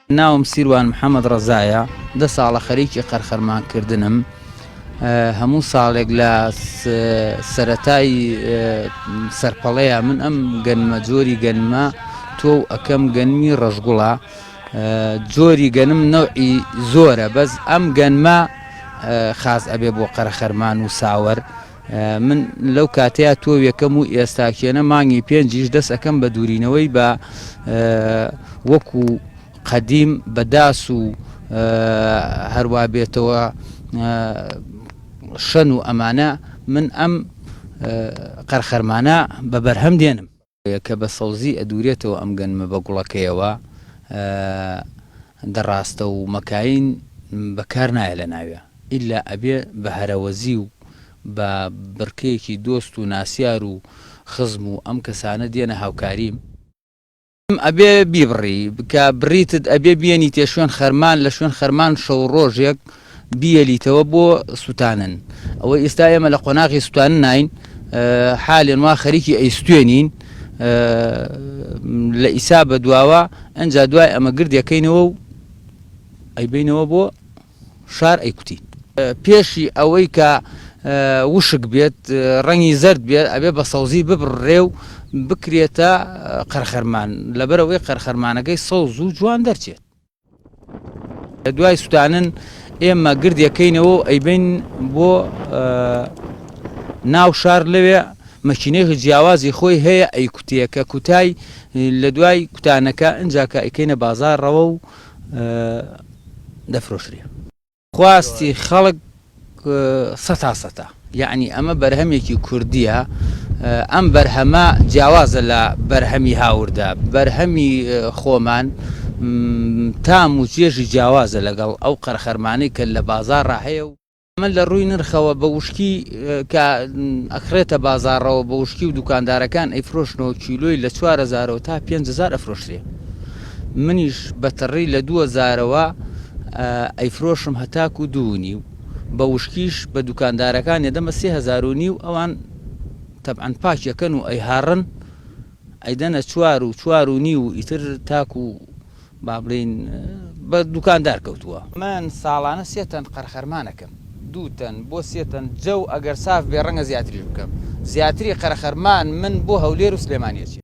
ناوم سیروان محەمەد ڕەزایە، دە ساڵە خەریکی قەرخەرمان کردنم، هەموو ساڵێک لە سەرەتای سەرپەڵەیە من ئەم گەنمە جۆری گەنمە تۆو ئەکەم گەنمی ڕەشگوڵە جۆری گەنم نەوعی زۆرە بەس ئەم گەنمە خاس ئەبێ بۆ قەرەخەرمان و ساوەر من لەو کاتەیا تۆویەکەم و ئێستاکێنە مانگی پێنجیش دەست ئەکەم بە دوورینەوەی بە وەکو قەدیم بە داس و هەروا بێتەوە شەن و ئەمانە من ئەم قەرخەرمانە بە بەرهەم دێنم. کە بە سەوزی ئەدورێتەوە ئەم گەنمە بە گوڵەکەیەوە دە ڕاستە و مەکاین بە کار نایە لە ناویا ئیلا ئەبێ بە هەرەوەزی و بە بڕکەیەکی دۆست و ناسیار و خزم و ئەم کەسانە دێنە هاوکاریم. ئەبێ بیبڕی کە بڕیتت ئەبێ بیەنیتە شوێن خەرمان لە شوێن خەرمان شەو ڕۆژێک بیەلیتەوە بۆ سوتانن ئەوە ئێستا ئێمە لە قۆناغی سوتانن ناین حالێن وا خەریکی ئەیستوێنین لە ئیسا بە دواوە ئەجا دوای ئەمە گردەکەینەوە و ئەیبینەوە بۆ شار ئەیکوتی. پێشی ئەوەی کە وشک بێت ڕەنگی زەرد بێت ئەبێ بە سەوزی ببڕرێ و بکرێتە قەرخەرمان لەبەرئەوەی قەرخەرمانەکەی سەوز و جوان دەرچێت. لە دوای سوتانن ئێمە گردێکەینەوە و ئەیبەین بۆ ناو شار لەوێ مەکینەیەکی جیاوازی خۆی هەیە ئەیکوتێ کە کوتای لە دوای کوتانەکە ئینجا کە ئەیکەینە بازاڕەوە و دەفرۆشرێ. خواستی خەڵک سەتا سەتە یەعنی ئەمە بەرهەمێکی کوردیە ئەم بەرهەمە جیاوازە لە بەرهەمی هاوردە بەرهەمی خۆمان تام و چێژی جیاوازە لەگەڵ ئەو قەرخەرمانەی کە لە بازاڕا هەیە و ئەمە لە ڕووی نرخەوە بە وشکی کە ئەکڕێتە بازاڕەوە بە وشکی و دوکاندارەکان ئەیفرۆشنەوە کیلۆی لە چوار هەزارەوە تا 5000 ئەفرۆشرێ منیش بە تڕی لە دوو هەزارەوە ئەیفرۆشم هەتاکو دوو و نیو بە وشکیش بە دوکاندارەکان ئەدەمە 3000 و نیو ئەوان تەبعەن پاکیەکەن و ئەیهاڕن ئەیدەنە چوار و چوار و نیو ئیتر تاکو با بڵێین بە دوکاندار کەوتووە. من ساڵانە سێ تەن قەرخەرمان ئەکەم، دوو تەن بۆ سێ تەن جەو ئەگەر ساف بێ ڕەنگە زیاتریش بکەم، زیاتری قەرەخەرمان من بۆ هەولێر و سلێمانی ئەچێ.